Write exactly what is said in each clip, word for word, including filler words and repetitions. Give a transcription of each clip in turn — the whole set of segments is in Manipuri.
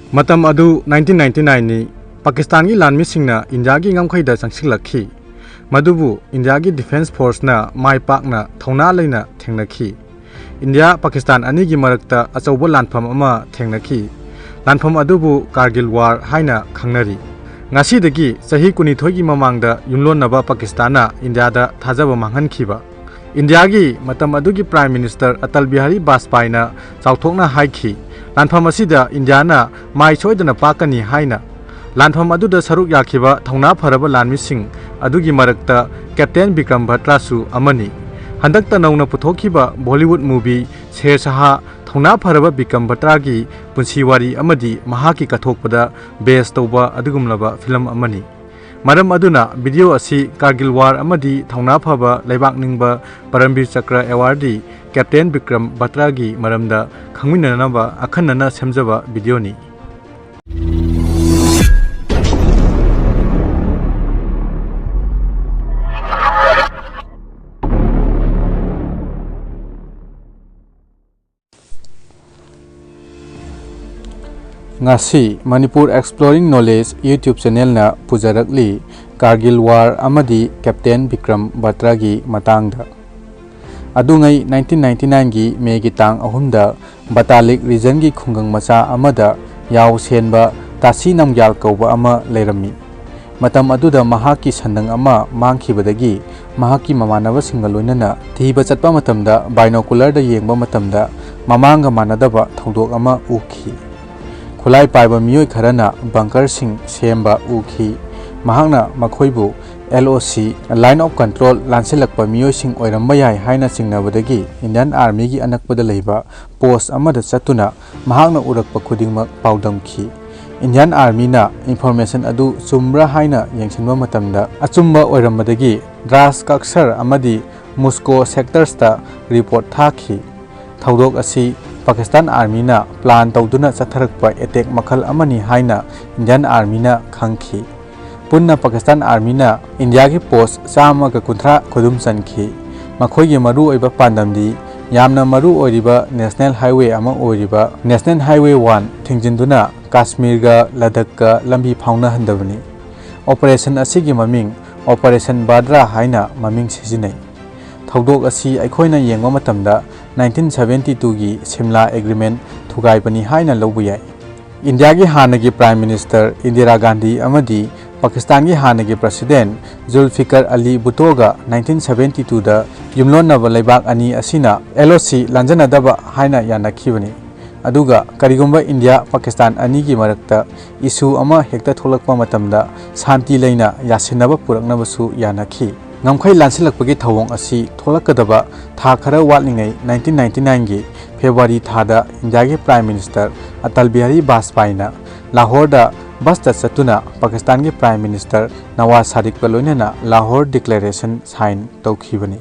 ꯃꯇꯝ ꯑꯗꯨ nineteen ninety nineꯅꯤ꯫ ꯄꯥꯀꯤꯁꯇꯥꯟꯒꯤ ꯂꯥꯟꯃꯤꯁꯤꯡꯅ ꯏꯟꯗꯤꯌꯥꯒꯤ ꯉꯝꯈꯩꯗ ꯆꯪꯁꯤꯜꯂꯛꯈꯤ꯫ ꯃꯗꯨꯕꯨ ꯏꯟꯗꯤꯌꯥꯒꯤ ꯗꯤꯐꯦꯟꯁ ꯐꯣꯔꯁꯅ ꯃꯥꯏ ꯄꯥꯛꯅ ꯊꯧꯅꯥ ꯂꯩꯅ ꯊꯦꯡꯅꯈꯤ꯫ ꯏꯟꯗꯤꯌꯥ ꯄꯥꯀꯤꯁꯇꯥꯟ ꯑꯅꯤꯒꯤ ꯃꯔꯛꯇ ꯑꯆꯧꯕ ꯂꯥꯟꯐꯝ ꯑꯃ ꯊꯦꯡꯅꯈꯤ꯫ ꯂꯥꯟꯐꯝ ꯑꯗꯨꯕꯨ ꯀꯥꯔꯒꯤꯜ ꯋꯥꯔ ꯍꯥꯏꯅ ꯈꯪꯅꯔꯤ꯫ ꯉꯁꯤꯗꯒꯤ ꯆꯍꯤ ꯀꯨꯟꯅꯤꯊꯣꯏꯒꯤ ꯃꯃꯥꯡꯗ ꯌꯨꯝꯂꯣꯟꯅꯕ ꯄꯥꯀꯤꯁꯇꯥꯟꯅ ꯏꯟꯗꯤꯌꯥꯗ ꯊꯥꯖꯕ ꯃꯥꯡꯍꯟꯈꯤꯕ꯫ ꯏꯟꯗꯤꯌꯥꯒꯤ ꯃꯇꯝ ꯑꯗꯨꯒꯤ ꯄ꯭ꯔꯥꯏꯝ ꯃꯤꯅꯤꯁꯇꯔ ꯑꯇꯜ ꯕꯤꯍꯥꯔꯤ ꯕꯥꯖꯄꯥꯏꯅ ꯆꯥꯎꯊꯣꯛꯅ ꯍꯥꯏꯈꯤ, ꯂꯥꯟꯐꯝ ꯑꯁꯤꯗ ꯏꯟꯗꯤꯌꯥꯅ ꯃꯥꯏ ꯁꯣꯏꯗꯅ ꯄꯥꯛꯀꯅꯤ ꯍꯥꯏꯅ꯫ ꯂꯥꯟꯐꯝ ꯑꯗꯨꯗ ꯁꯔꯨꯛ ꯌꯥꯈꯤꯕ ꯊꯧꯅꯥ ꯐꯔꯕ ꯂꯥꯟꯃꯤꯁꯤꯡ ꯑꯗꯨꯒꯤ ꯃꯔꯛꯇ ꯀꯦꯞꯇꯦꯟ ꯕꯤꯀ꯭ꯔꯝ ꯕꯇ꯭ꯔꯥꯁꯨ ꯑꯃꯅꯤ꯫ ꯍꯟꯗꯛꯇ ꯅꯧꯅ ꯄꯨꯊꯣꯛꯈꯤꯕ ꯕꯣꯂꯤꯋꯨꯗ ꯃꯨꯚꯤ ꯁꯦꯔ ꯁꯍꯥ ꯊꯧꯅꯥ ꯐꯔꯕ ꯕꯤꯀ꯭ꯔꯝ ꯕꯇ꯭ꯔꯥꯒꯤ ꯄꯨꯟꯁꯤ ꯋꯥꯔꯤ ꯑꯃꯗꯤ ꯃꯍꯥꯛꯀꯤ ꯀꯠꯊꯣꯛꯄꯗ ꯕꯦꯖ ꯇꯧꯕ ꯑꯗꯨꯒꯨꯝꯂꯕ ꯐꯤꯂꯝ ꯑꯃꯅꯤ꯫ ꯃꯔꯝ ꯑꯗꯨꯅ ꯚꯤꯗꯤꯑꯣ ꯑꯁꯤ ꯀꯥꯔꯒꯤꯜ ꯋꯥꯔ ꯑꯃꯗꯤ ꯊꯧꯅꯥ ꯐꯕ ꯂꯩꯕꯥꯛ ꯅꯤꯡꯕ ꯄꯔꯝꯕꯤꯔ ꯆꯀ꯭ꯔ ꯑꯦꯋꯥꯔꯗꯤ ꯀꯦꯞꯇꯦꯟ ꯕꯤꯀ꯭ꯔꯝ ꯕꯇ꯭ꯔꯥꯒꯤ ꯃꯔꯝꯗ ꯈꯪꯃꯤꯟꯅꯅꯕ ꯑꯈꯟꯅꯅ ꯁꯦꯝꯖꯕ ꯚꯤꯗꯤꯑꯣꯅꯤ꯫ ꯉꯁꯤ ꯃꯅꯤꯄꯨꯔ Exploring Knowledge YouTube ꯆꯦꯅꯦꯜꯅ ꯄꯨꯖꯔꯛꯂꯤ ꯀꯥꯔꯒꯤꯜ ꯋꯥꯔ ꯑꯃꯗꯤ ꯀꯦꯞꯇꯦꯟ ꯕꯤꯀ꯭ꯔꯝ ꯕꯇ꯭ꯔꯥꯒꯤ ꯃꯇꯥꯡꯗ꯫ ꯑꯗꯨꯉꯩ nineteen ninety nineꯒꯤ ꯃꯦꯒꯤ ꯇꯥꯡ ꯑꯍꯨꯝꯗ ꯕꯇꯥꯂꯤꯛ ꯔꯤꯖꯟꯒꯤ ꯈꯨꯡꯒꯪ ꯃꯆꯥ ꯑꯃꯗ ꯌꯥꯎ ꯁꯦꯟꯕ ꯇꯥꯁꯤ ꯅꯝꯒ꯭ꯌꯥꯜ ꯀꯧꯕ ꯑꯃ ꯂꯩꯔꯝꯃꯤ꯫ ꯃꯇꯝ ꯑꯗꯨꯗ ꯃꯍꯥꯛꯀꯤ ꯁꯟꯗꯪ ꯑꯃ ꯃꯥꯡꯈꯤꯕꯗꯒꯤ ꯃꯍꯥꯛꯀꯤ ꯃꯃꯥꯟꯅꯕꯁꯤꯡꯒ ꯂꯣꯏꯅꯅ ꯊꯤꯕ ꯆꯠꯄ ꯃꯇꯝꯗ ꯕꯥꯏꯅꯣꯀꯨꯂꯔꯗ ꯌꯦꯡꯕ ꯃꯇꯝꯗ ꯃꯃꯥꯡꯒ ꯃꯥꯟꯅꯗꯕ ꯊꯧꯗꯣꯛ ꯑꯃ ꯎꯈꯤ꯫ ꯈꯨꯠꯂꯥꯏ ꯄꯥꯏꯕ ꯃꯤꯑꯣꯏ ꯈꯔꯅ ꯕꯪꯀꯔꯁꯤꯡ ꯁꯦꯝꯕ ꯎꯈꯤ꯫ ꯃꯍꯥꯛꯅ ꯃꯈꯣꯏꯕꯨ LOC, Line of Control, ꯂꯥꯟꯁꯤꯜꯂꯛꯄ ꯃꯤꯑꯣꯏꯁꯤꯡ ꯑꯣꯏꯔꯝꯕ ꯌꯥꯏ ꯍꯥꯏꯅ ꯆꯤꯡꯅꯕꯗꯒꯤ ꯏꯟꯗꯤꯌꯟ ꯑꯥꯔꯃꯤꯒꯤ ꯑꯅꯛꯄꯗ ꯂꯩꯕ ꯄꯣꯁ ꯑꯃꯗ ꯆꯠꯇꯨꯅ ꯃꯍꯥꯛꯅ ꯎꯔꯛꯄ ꯈꯨꯗꯤꯡꯃꯛ ꯄꯥꯎꯗꯝꯈꯤ꯫ ꯏꯟꯗꯤꯌꯟ ꯑꯥꯔꯃꯤꯅ ꯏꯟꯐꯣꯔꯃꯦꯁꯟ ꯑꯗꯨ ꯆꯨꯝꯕ꯭ꯔꯥ ꯍꯥꯏꯅ ꯌꯦꯡꯁꯤꯟꯕ ꯃꯇꯝꯗ ꯑꯆꯨꯝꯕ ꯑꯣꯏꯔꯝꯕꯗꯒꯤ ꯗ꯭ꯔꯥꯁ ꯀꯛꯁꯔ ꯑꯃꯗꯤ ꯃꯨꯁꯀꯣ ꯁꯦꯛꯇꯔꯁꯇ ꯔꯤꯄꯣꯔꯠ ꯊꯥꯈꯤ꯫ ꯊꯧꯗꯣꯛ ꯑꯁꯤ ꯄꯥꯀꯤꯁꯇꯥꯟ ꯑꯥꯔꯃꯤꯅ ꯄ꯭ꯂꯥꯟ ꯇꯧꯗꯨꯅ ꯆꯠꯊꯔꯛꯄ ꯑꯦꯇꯦꯛ ꯃꯈꯜ ꯑꯃꯅꯤ ꯍꯥꯏꯅ ꯏꯟꯗꯤꯌꯟ ꯑꯥꯔꯃꯤꯅ ꯈꯪꯈꯤ꯫ ꯄꯨꯟꯅ ꯄꯥꯀꯤꯁꯇꯥꯟ ꯑꯥꯔꯃꯤꯅ ꯏꯟꯗꯤꯌꯥꯒꯤ ꯄꯣꯁ ꯆꯥꯝꯃꯒ ꯀꯨꯟꯊ꯭ꯔꯥ ꯈꯨꯗꯨꯝ ꯆꯟꯈꯤ꯫ ꯃꯈꯣꯏꯒꯤ ꯃꯔꯨꯑꯣꯏꯕ ꯄꯥꯟꯗꯝꯗꯤ ꯌꯥꯝꯅ ꯃꯔꯨ ꯑꯣꯏꯔꯤꯕ ꯅꯦꯁꯅꯦꯜ ꯍꯥꯏꯋꯦ ꯑꯃ ꯑꯣꯏꯔꯤꯕ ꯅꯦꯁꯅꯦꯜ ꯍꯥꯏꯋꯦ ꯋꯥꯟ ꯊꯤꯡꯖꯤꯟꯗꯨꯅ ꯀꯥꯁꯃꯤꯔꯒ ꯂꯗꯥꯈꯀ ꯂꯝꯕꯤ ꯐꯥꯎꯅꯍꯟꯗꯕꯅꯤ꯫ ꯑꯣꯄꯔꯦꯁꯟ ꯑꯁꯤꯒꯤ ꯃꯃꯤꯡ ꯑꯣꯄꯔꯦꯁꯟ ꯕꯥꯗ꯭ꯔꯥ ꯍꯥꯏꯅ ꯃꯃꯤꯡ ꯁꯤꯖꯤꯟꯅꯩ꯫ ꯊꯧꯗꯣꯛ ꯑꯁꯤ ꯑꯩꯈꯣꯏꯅ ꯌꯦꯡꯕ ꯃꯇꯝꯗ nineteen seventy twoꯒꯤ ꯁꯤꯝꯂꯥ ꯑꯦꯒ꯭ꯔꯤꯃꯦꯟ ꯊꯨꯒꯥꯏꯕꯅꯤ ꯍꯥꯏꯅ ꯂꯧꯕ ꯌꯥꯏ꯫ ꯏꯟꯗꯤꯌꯥꯒꯤ ꯍꯥꯟꯅꯒꯤ ꯄ꯭ꯔꯥꯏꯝ ꯃꯤꯅꯤꯁꯇꯔ ꯏꯟꯗꯤꯔꯥ ꯒꯥꯟꯙꯤ ꯑꯃꯗꯤ ꯄꯥꯀꯤꯁꯇꯥꯟꯒꯤ ꯍꯥꯟꯅꯒꯤ ꯄ꯭ꯔꯁꯤꯗꯦꯟ ꯖꯨꯜꯐꯤꯀꯔ ꯑꯂꯤ ꯚꯨꯇꯣꯒ nineteen seventy twoꯗ ꯌꯨꯝꯂꯣꯟꯅꯕ ꯂꯩꯕꯥꯛ ꯑꯅꯤ ꯑꯁꯤꯅ L O C ꯂꯥꯟꯖꯟꯅꯗꯕ ꯍꯥꯏꯅ ꯌꯥꯅꯈꯤꯕꯅꯤ꯫ ꯑꯗꯨꯒ ꯀꯔꯤꯒꯨꯝꯕ ꯏꯟꯗꯤꯌꯥ ꯄꯥꯀꯤꯁꯇꯥꯟ ꯑꯅꯤꯒꯤ ꯃꯔꯛꯇ ꯏꯁꯨ ꯑꯃ ꯍꯦꯛꯇ ꯊꯣꯛꯂꯛꯄ ꯃꯇꯝꯗ ꯁꯥꯟꯇꯤ ꯂꯩꯅ ꯌꯥꯁꯤꯟꯅꯕ ꯄꯨꯔꯛꯅꯕꯁꯨ ꯌꯥꯅꯈꯤ꯫ ꯉꯝꯈꯩ ꯂꯥꯟꯁꯤꯜꯂꯛꯄꯒꯤ ꯊꯧꯑꯣꯡ ꯑꯁꯤ ꯊꯣꯛꯂꯛꯀꯗꯕ ꯊꯥ ꯈꯔ ꯋꯥꯠꯂꯤꯉꯩ nineteen ninety nineꯒꯤ ꯐꯦꯕ꯭ꯔꯨꯋꯥꯔꯤ ꯊꯥꯗ ꯏꯟꯗꯤꯌꯥꯒꯤ ꯄ꯭ꯔꯥꯏꯝ ꯃꯤꯅꯤꯁꯇꯔ ꯑꯇꯜ ꯕꯤꯍꯥꯔꯤ ꯕꯥꯖꯄꯥꯏꯅ ꯂꯥꯍꯣꯔꯗ ꯕꯁꯇ ꯆꯠꯇꯨꯅ ꯄꯥꯀꯤꯁꯇꯥꯟꯒꯤ ꯄ꯭ꯔꯥꯏꯝ ꯃꯤꯅꯤꯁꯇꯔ ꯅꯋꯥꯖ ꯁꯥꯔꯤꯐꯀ ꯂꯣꯏꯅꯅ ꯂꯥꯍꯣꯔ ꯗꯤꯀ꯭ꯂꯦꯔꯦꯁꯟ ꯁꯥꯏꯟ ꯇꯧꯈꯤꯕꯅꯤ꯫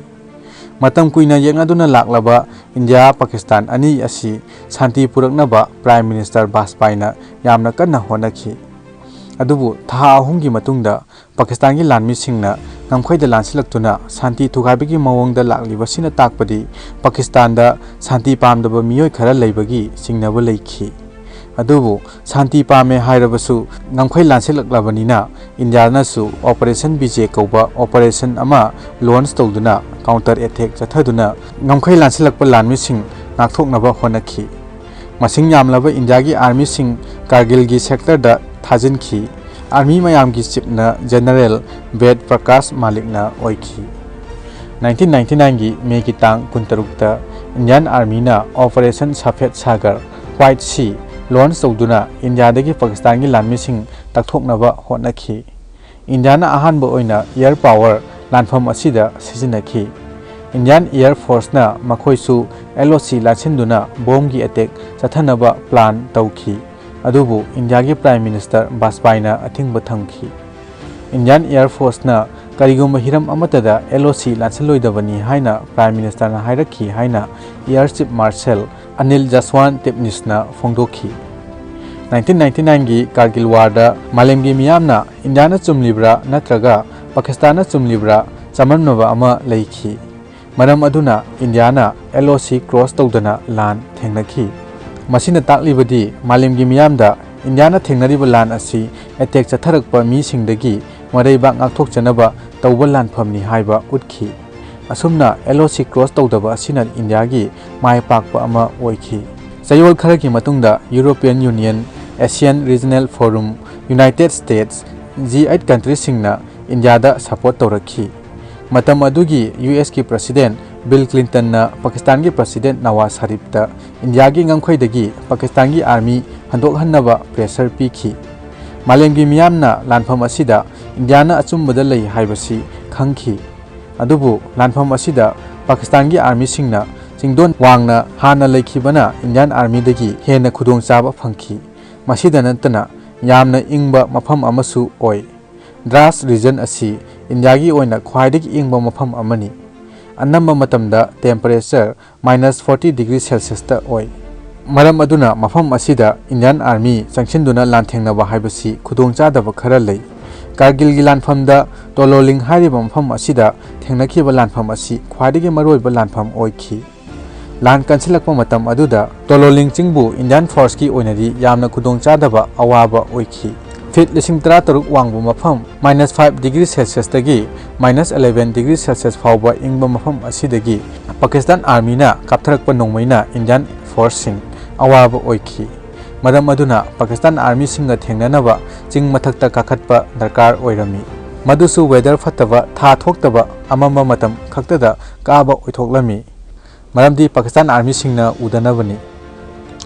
ꯃꯇꯝ ꯀꯨꯏꯅ ꯌꯦꯛꯅꯗꯨꯅ ꯂꯥꯛꯂꯕ ꯏꯟꯗꯤꯌꯥ ꯄꯥꯀꯤꯁꯇꯥꯟ ꯑꯅꯤ ꯑꯁꯤ ꯁꯥꯟꯇꯤ ꯄꯨꯔꯛꯅꯕ ꯄ꯭ꯔꯥꯏꯝ ꯃꯤꯅꯤꯁꯇꯔ ꯕꯥꯖꯄꯥꯏꯅ ꯌꯥꯝꯅ ꯀꯟꯅ ꯍꯣꯠꯅꯈꯤ꯫ ꯑꯗꯨꯕꯨ ꯊꯥ ꯑꯍꯨꯝꯒꯤ ꯃꯇꯨꯡꯗ ꯄꯥꯀꯤꯁꯇꯥꯟꯒꯤ ꯂꯥꯟꯃꯤꯁꯤꯡꯅ ꯉꯝꯈꯩꯗ ꯂꯥꯟꯁꯤꯜꯂꯛꯇꯨꯅ ꯁꯥꯟꯇꯤ ꯊꯨꯒꯥꯏꯕꯒꯤ ꯃꯑꯣꯡꯗ ꯂꯥꯛꯂꯤꯕꯁꯤꯅ ꯇꯥꯛꯄꯗꯤ ꯄꯥꯀꯤꯁꯇꯥꯟꯗ ꯁꯥꯟꯇꯤ ꯄꯥꯝꯗꯕ ꯃꯤꯑꯣꯏ ꯈꯔ ꯂꯩꯕꯒꯤ ꯆꯤꯡꯅꯕ ꯂꯩꯈꯤ꯫ ꯑꯗꯨꯕꯨ ꯁꯥꯟꯇꯤ ꯄꯥꯝꯃꯦ ꯍꯥꯏꯔꯕꯁꯨ ꯉꯝꯈꯩ ꯂꯥꯟꯁꯤꯜꯂꯛꯂꯕꯅꯤꯅ ꯏꯟꯗꯤꯌꯥꯅꯁꯨ ꯑꯣꯄꯔꯦꯁꯟ ꯕꯤꯖꯦ ꯀꯧꯕ ꯑꯣꯄꯔꯦꯁꯟ ꯑꯃ ꯂꯣꯟꯆ ꯇꯧꯗꯨꯅ ꯀꯥꯎꯟꯇꯔ ꯑꯦꯇꯦꯛ ꯆꯠꯊꯗꯨꯅ ꯉꯝꯈꯩ ꯂꯥꯟꯁꯤꯜꯂꯛꯄ ꯂꯥꯟꯃꯤꯁꯤꯡ ꯉꯥꯛꯊꯣꯛꯅꯕ ꯍꯣꯠꯅꯈꯤ꯫ ꯃꯁꯤꯡ ꯌꯥꯝꯂꯕ ꯏꯟꯗꯤꯌꯥꯒꯤ ꯑꯥꯔꯃꯤꯁꯤꯡ ꯀꯥꯔꯒꯤꯜꯒꯤ ꯁꯦꯛꯇꯔꯗ ꯊꯥꯖꯤꯟꯈꯤ꯫ ꯑꯥꯔꯃꯤ ꯃꯌꯥꯝꯒꯤ ꯆꯤꯞꯅ ꯖꯦꯅꯔꯦꯜ ꯕꯦꯗ ꯄ꯭ꯔꯀꯥꯁ ꯃꯥꯂꯤꯛꯅ ꯑꯣꯏꯈꯤ꯫ Nineteen ninety nineꯒꯤ ꯃꯦꯒꯤ ꯇꯥꯡ ꯀꯨꯟꯇꯔꯨꯛꯇ ꯏꯟꯗꯤꯌꯥꯟ ꯑꯥꯔꯃꯤꯅ operation Safed Sagar, White Sea, launch ꯇꯧꯗꯨꯅ ꯏꯟꯗꯤꯌꯥꯗꯒꯤ ꯄꯥꯀꯤꯁꯇꯥꯟꯒꯤ ꯂꯥꯟꯃꯤꯁꯤꯡ ꯇꯛꯊꯣꯛꯅꯕ ꯍꯣꯠꯅꯈꯤ꯫ ꯏꯟꯗꯤꯌꯥꯅ ꯑꯍꯥꯟꯕ ꯑꯣꯏꯅ ꯑꯦꯌꯔ ꯄꯥꯋꯔ ꯂꯥꯟꯐꯝ ꯑꯁꯤꯗ ꯁꯤꯖꯤꯟꯅꯈꯤ꯫ ꯏꯟꯗꯤꯌꯥꯟ ꯑꯦꯌꯔ ꯐꯣꯔꯁꯅ ꯃꯈꯣꯏꯁꯨ L O C ꯂꯥꯟꯁꯤꯟꯗꯨꯅ ꯕꯣꯝꯒꯤ ꯑꯦꯇꯦꯛ ꯆꯠꯊꯅꯕ ꯄ꯭ꯂꯥꯟ ꯇꯧꯈꯤ꯫ ꯑꯗꯨꯕꯨ ꯏꯟꯗꯤꯌꯥꯒꯤ ꯄ꯭ꯔꯥꯏꯝ ꯃꯤꯅꯤꯁꯇꯔ ꯕꯥꯖꯄꯥꯏꯅ ꯑꯊꯤꯡꯕ ꯊꯝꯈꯤ꯫ ꯏꯟꯗꯤꯌꯥꯟ ꯑꯦꯌꯔ ꯐꯣꯔꯁꯅ ꯀꯔꯤꯒꯨꯝꯕ ꯍꯤꯔꯝ ꯑꯃꯠꯇꯗ L O C ꯂꯥꯟꯁꯤꯜꯂꯣꯏꯗꯕꯅꯤ ꯍꯥꯏꯅ ꯄ꯭ꯔꯥꯏꯝ ꯃꯤꯅꯤꯁꯇꯔꯅ ꯍꯥꯏꯔꯛꯈꯤ ꯍꯥꯏꯅ ꯑꯦꯌꯔ ꯆꯤꯐ ꯃꯥꯔꯁꯦꯜ ꯑꯅꯤꯜ ꯖꯁꯋꯥꯟ ꯇꯤꯞꯅꯤꯁꯅ ꯐꯣꯡꯗꯣꯛꯈꯤ꯫ Nineteen ninety nineꯒꯤ ꯀꯥꯔꯒꯤꯜ ꯋꯥꯔꯗ ꯃꯥꯂꯦꯝꯒꯤ ꯃꯤꯌꯥꯝꯅ ꯏꯟꯗꯤꯌꯥꯅ ꯆꯨꯝꯂꯤꯕ꯭ꯔꯥ ꯅꯠꯇ꯭ꯔꯒ ꯄꯥꯀꯤꯁꯇꯥꯟꯅ ꯆꯨꯝꯂꯤꯕ꯭ꯔꯥ ꯆꯃꯝꯅꯕ ꯑꯃ ꯂꯩꯈꯤ꯫ ꯃꯔꯝ ꯑꯗꯨꯅ ꯏꯟꯗꯤꯌꯥꯅ L O C ꯀ꯭ꯔꯣꯁ ꯇꯧꯗꯅ ꯂꯥꯟ ꯊꯦꯡꯅꯈꯤ꯫ ꯃꯁꯤꯅ ꯇꯥꯛꯂꯤꯕꯗꯤ ꯃꯥꯂꯦꯝꯒꯤ ꯃꯤꯌꯥꯝꯗ ꯏꯟꯗꯤꯌꯥꯅ ꯊꯦꯡꯅꯔꯤꯕ ꯂꯥꯟ ꯑꯁꯤ ꯑꯦꯇꯦꯛ ꯆꯠꯊꯔꯛꯄ ꯃꯤꯁꯤꯡꯗꯒꯤ ꯃꯔꯩꯕꯥꯛ ꯉꯥꯛꯊꯣꯛꯆꯅꯕ ꯇꯧꯕ ꯂꯥꯟꯐꯝꯅꯤ ꯍꯥꯏꯕ ꯎꯠꯈꯤ꯫ ꯑꯁꯨꯝꯅ ꯑꯦꯜ ꯑꯣ ꯁꯤ ꯀ꯭ꯔꯣꯁ ꯇꯧꯗꯕ ꯑꯁꯤꯅ ꯏꯟꯗꯤꯌꯥꯒꯤ ꯃꯥꯏ ꯄꯥꯛꯄ ꯑꯃ ꯑꯣꯏꯈꯤ꯫ ꯆꯌꯣꯜ ꯈꯔꯒꯤ ꯃꯇꯨꯡꯗ European Union, Asian Regional Forum, United States, G eight ꯀꯟꯇ꯭ꯔꯤꯁꯤꯡꯅ ꯏꯟꯗꯤꯌꯥꯗ ꯁꯄꯣꯔꯠ ꯇꯧꯔꯛꯈꯤ꯫ ꯃꯇꯝ ꯑꯗꯨꯒꯤ ꯌꯨ ꯑꯦꯁꯀꯤ ꯄ꯭ꯔꯁꯤꯗꯦꯟ ꯕꯤꯜ ꯀ꯭ꯂꯤꯟꯇꯟꯅ ꯄꯥꯀꯤꯁꯇꯥꯟꯒꯤ ꯄ꯭ꯔꯁꯤꯗꯦꯟ ꯅꯋꯥꯖ ꯁꯔꯤꯐꯇ ꯏꯟꯗꯤꯌꯥꯒꯤ ꯉꯝꯈꯩꯗꯒꯤ ꯄꯥꯀꯤꯁꯇꯥꯟꯒꯤ ꯑꯥꯔꯃꯤ ꯍꯟꯗꯣꯛꯍꯟꯅꯕ ꯄ꯭ꯔꯦꯁꯔ ꯄꯤꯈꯤ꯫ ꯃꯥꯂꯦꯝꯒꯤ ꯃꯤꯌꯥꯝꯅ ꯂꯥꯟꯐꯝ ꯑꯁꯤꯗ ꯏꯟꯗꯤꯌꯥꯅ ꯑꯆꯨꯝꯕꯗ ꯂꯩ ꯍꯥꯏꯕꯁꯤ ꯈꯪꯈꯤ꯫ ꯑꯗꯨꯕꯨ ꯂꯥꯟꯐꯝ ꯑꯁꯤꯗ ꯄꯥꯀꯤꯁꯇꯥꯟꯒꯤ ꯑꯥꯔꯃꯤꯁꯤꯡꯅ ꯆꯤꯡꯗꯣꯟ ꯋꯥꯡꯅ ꯍꯥꯟꯅ ꯂꯩꯈꯤꯕꯅ ꯏꯟꯗꯤꯌꯥꯟ ꯑꯥꯔꯃꯤꯗꯒꯤ ꯍꯦꯟꯅ ꯈꯨꯗꯣꯡꯆꯥꯕ ꯐꯪꯈꯤ꯫ ꯃꯁꯤꯗ ꯅꯠꯇꯅ ꯌꯥꯝꯅ ꯏꯪꯕ ꯃꯐꯝ ꯑꯃꯁꯨ ꯑꯣꯏ꯫ ꯗ꯭ꯔꯥꯁ ꯔꯤꯖꯟ ꯑꯁꯤ ꯏꯟꯗꯤꯌꯥꯒꯤ ꯑꯣꯏꯅ ꯈ꯭ꯋꯥꯏꯗꯒꯤ ꯏꯪꯕ ꯃꯐꯝ ꯑꯃꯅꯤ꯫ ꯑꯅꯝꯕ ꯃꯇꯝꯗ ꯇꯦꯝꯄꯔꯦꯆꯔ ꯃꯥꯏꯅꯁ ꯐꯣꯔꯇꯤ ꯗꯤꯒ꯭ꯔꯤ ꯁꯦꯜꯁꯤꯌꯁꯇ ꯑꯣꯏ꯫ ꯃꯔꯝ ꯑꯗꯨꯅ ꯃꯐꯝ ꯑꯁꯤꯗ ꯏꯟꯗꯤꯌꯥꯟ ꯑꯥꯔꯃꯤ ꯆꯪꯁꯤꯟꯗꯨꯅ ꯂꯥꯟꯊꯦꯡꯅꯕ ꯍꯥꯏꯕꯁꯤ ꯈꯨꯗꯣꯡꯆꯥꯗꯕ ꯈꯔ ꯂꯩ꯫ ꯀꯥꯔꯒꯤꯜꯒꯤ ꯂꯥꯟꯐꯝꯗ ꯇꯣꯂꯣꯂꯤꯡ ꯍꯥꯏꯔꯤꯕ ꯃꯐꯝ ꯑꯁꯤꯗ ꯊꯦꯡꯅꯈꯤꯕ ꯂꯥꯟꯐꯝ ꯑꯁꯤ ꯈ꯭ꯋꯥꯏꯗꯒꯤ ꯃꯔꯨꯑꯣꯏꯕ ꯂꯥꯟꯐꯝ ꯑꯣꯏꯈꯤ꯫ ꯂꯥꯟ ꯀꯟꯁꯤꯜꯂꯛꯄ ꯃꯇꯝ ꯑꯗꯨꯗ ꯇꯣꯂꯣꯂꯤꯡ ꯆꯤꯡꯕꯨ ꯏꯟꯗꯤꯌꯥꯟ ꯐꯣꯔꯁꯀꯤ ꯑꯣꯏꯅꯗꯤ ꯌꯥꯝꯅ ꯈꯨꯗꯣꯡꯆꯥꯗꯕ ꯑꯋꯥꯕ ꯑꯣꯏꯈꯤ꯫ ꯐꯤꯠ ꯂꯤꯁꯤꯡ ꯇꯔꯥꯇꯔꯨꯛ ꯋꯥꯡꯕ ꯃꯐꯝ, ꯃꯥꯏꯅꯁ ꯐꯥꯏꯚ ꯗꯤꯒ꯭ꯔꯤ ꯁꯦꯜꯁꯤꯌꯁꯇꯒꯤ ꯃꯥꯏꯅꯁ ꯑꯦꯂꯦꯚꯦꯟ ꯗꯤꯒ꯭ꯔꯤ ꯁꯦꯜꯁꯤꯌꯁ ꯐꯥꯎꯕ ꯏꯪꯕ ꯃꯐꯝ ꯑꯁꯤꯗꯒꯤ ꯄꯥꯀꯤꯁꯇꯥꯟ ꯑꯥꯔꯃꯤꯅ ꯀꯥꯞꯊꯔꯛꯄ ꯅꯣꯡꯃꯩꯅ ꯏꯟꯗꯤꯌꯥꯟ ꯐꯣꯔꯁꯁꯤꯡ ꯑꯋꯥꯕ ꯑꯣꯏꯈꯤ꯫ ꯃꯔꯝ ꯑꯗꯨꯅ ꯄꯥꯀꯤꯁꯇꯥꯟ ꯑꯥꯔꯃꯤꯁꯤꯡꯒ ꯊꯦꯡꯅꯅꯕ ꯆꯤꯡ ꯃꯊꯛꯇ ꯀꯥꯈꯠꯄ ꯗꯔꯀꯥꯔ ꯑꯣꯏꯔꯝꯃꯤ꯫ ꯃꯗꯨꯁꯨ ꯋꯦꯗꯔ ꯐꯠꯇꯕ, ꯊꯥ ꯊꯣꯛꯇꯕ, ꯑꯃꯝꯕ ꯃꯇꯝ ꯈꯛꯇꯗ ꯀꯥꯕ ꯑꯣꯏꯊꯣꯛꯂꯝꯃꯤ꯫ ꯃꯔꯝꯗꯤ ꯄꯥꯀꯤꯁꯇꯥꯟ ꯑꯥꯔꯃꯤꯁꯤꯡꯅ ꯎꯗꯅꯕꯅꯤ꯫